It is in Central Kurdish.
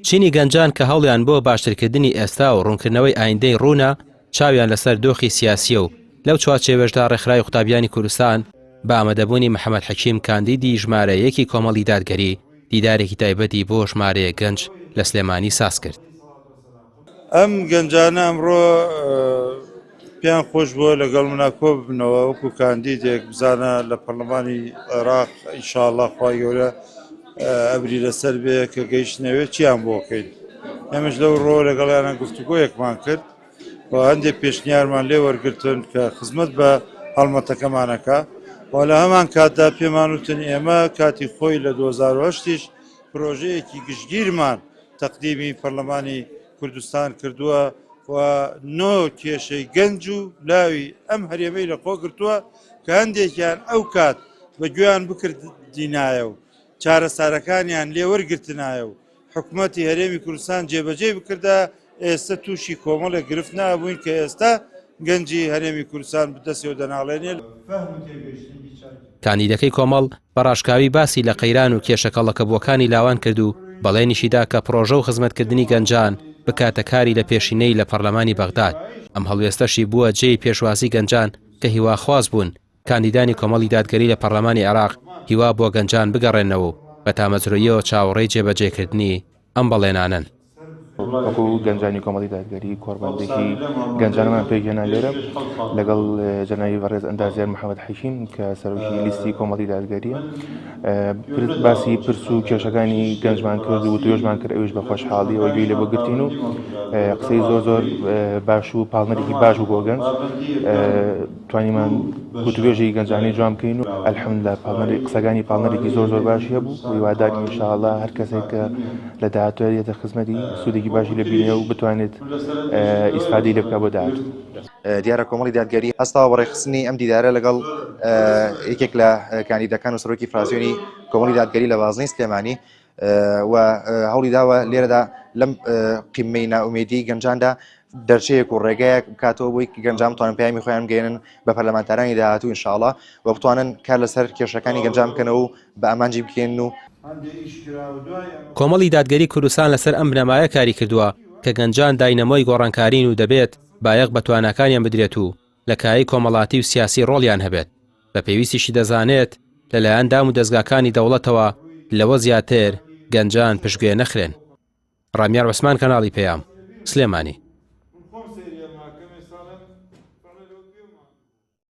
چینی گەنجان کە هەوڵیان بۆ باشترکردنی ئێستا و ڕوونکردنەوەی ئایندەی ڕوونە، چاویان لەسەر دۆخی سیاسییە و لەو چوارچێوەشدا ڕێکخراوی قوتابیانی کوردستان بە ئامادەبوونی محەمەد حەکیم کاندیدی ژمارە یەکی کۆمەڵی دادگەری دیدارێکی تایبەتی بۆ ژمارەیەک گەنج لە سلێمانی سازکرد. ئەم گەنجانە ئەمڕۆ پێیان خۆش بووە لەگەڵ منا کۆ ببنەوە وەکو کاندیدێک بزانە لە پەرلەمانی عێراق ئینشاءاللە خوای گەورە ئەبری لەسەر بێ کە گەیشتنەوێ چیان بۆکەین ئێمەش لەو ڕۆ لەگەڵیانە گفتوگۆیەکمان کرد و هەندێک پێشنیارمان لێ وەرگتن کە خزمەت بە هەڵمەتەکەمانەکە و لە هەمان کاتدا پێمان وتن ئێمە کاتی خۆی لە 2010یش پرۆژەیەکی گشتگیرمان تەقدیمی پەرلەمانی کوردستان کردووە و نۆ کێشەی گەنج و لاوی ئەم هەرێمەی لە خۆ گرتووە کە هەندێکیان ئەو کات بە گوێیان بکردینایە و چارەسارەکانیان لێ وەرگرتنایە و حکوومەتی هەرێمی کوردستان جێبەجێ بکردا ئێستا تووشی کۆمەڵێک گرفت نابووین کە ئێستا گەنجی هەرێمی کوردستان بدەستەوە دەناڵێنێ. کاندیدەکەی کۆمەڵ بە ڕاشکاوی باسی لە قەیران و کێشە کەڵەکەبووەکانی لاوان کرد و بەڵێنیشی دا کە پڕۆژە و خزمەتکردنی گەنجان بکاتە کاری لە پێشینەی لە پەڕلەمانی بەغداد، ئەم هەڵوێستەشی بووە جێی پێشوازی گەنجان کە هیواخواز بوون کاندیدانی کۆمەڵی دادگەری لە پەڕلەمانی عێراق هیوا بۆ گەنجان بگەڕێننەوە و بە تامەزرۆییەوە چاوەڕێی جێبەجێکردنی ئەم بەڵێنانەن. وەکو گەنجانی کۆمەڵی دادگەری کۆڕبەندێکی گەنجانمان پێکهێنا لێرە لەگەڵ جەنابی بەڕێز ئەندازیار محەممەد حەکیم کە سەرۆکی لیستی کۆمەڵی دادگەریە باسی پرس و کێشەکانی گەنجمان کرد و توێژمان کرد ئەویش بە خۆشحاڵیەوە گوێی لێ بۆ گرتین و قسەی زۆر زۆر باش و پاڵنەرێکی باش بوو بۆ گەنج توانیمان گوتوبێژی گەنجانی جوان بکەین و الحمدلله پاڵنەری قسەکانی پاڵنەرێکی زۆر زۆر باشی هەبوو هیوادارین ان شاء الله هەر کەسێک کە لە داهاتوو یەتە خزمەتی سوودێکی باشی لێ بینێ و بتوانێت ئیسفادەی لێ بکات بۆ داهاتوو. دیارە کۆمەڵی دادگەری هەستاوە بە ڕێکخستنی ئەم دیدارە لەگەڵ یەکێک لە کاندیدەکان و سەرۆکی فراکسیۆنی کۆمەڵی دادگەری لە بازنەی سلێمانی و هەوڵی داوە لێرەدا لەم قیمەی نائومێدی گەنجاندا دەرچەیەک و ڕێگایەک بکاتەوە بۆی گەنجان بتوانن پەیامی خۆیان بگەێنن بە پەرلەمانتارانی داهاتوو ئینشاڵا و بتوانن کار لەسەر کێشەکانی گەنجان بکەنەوە و بە ئامانجی بکەن و کۆمەڵی دادگەری کوردستان لەسەر ئەم بنەمایە کاری کردووە کە گەنجان داینەمۆی گۆڕانکارین و دەبێت بایەخ بە تواناکانیان بدرێت و لە کایەی کۆمەڵاتی و سیاسی ڕۆڵیان هەبێت، بە پێویستیشی دەزانێت لەلایەن دام و دەزگاکانی دەوڵەتەوە لەوە زیاتر گەنجان پشتگوێ نەخرێن. ڕامیار عوسمان کەناڵی پەیام، سلێمانی.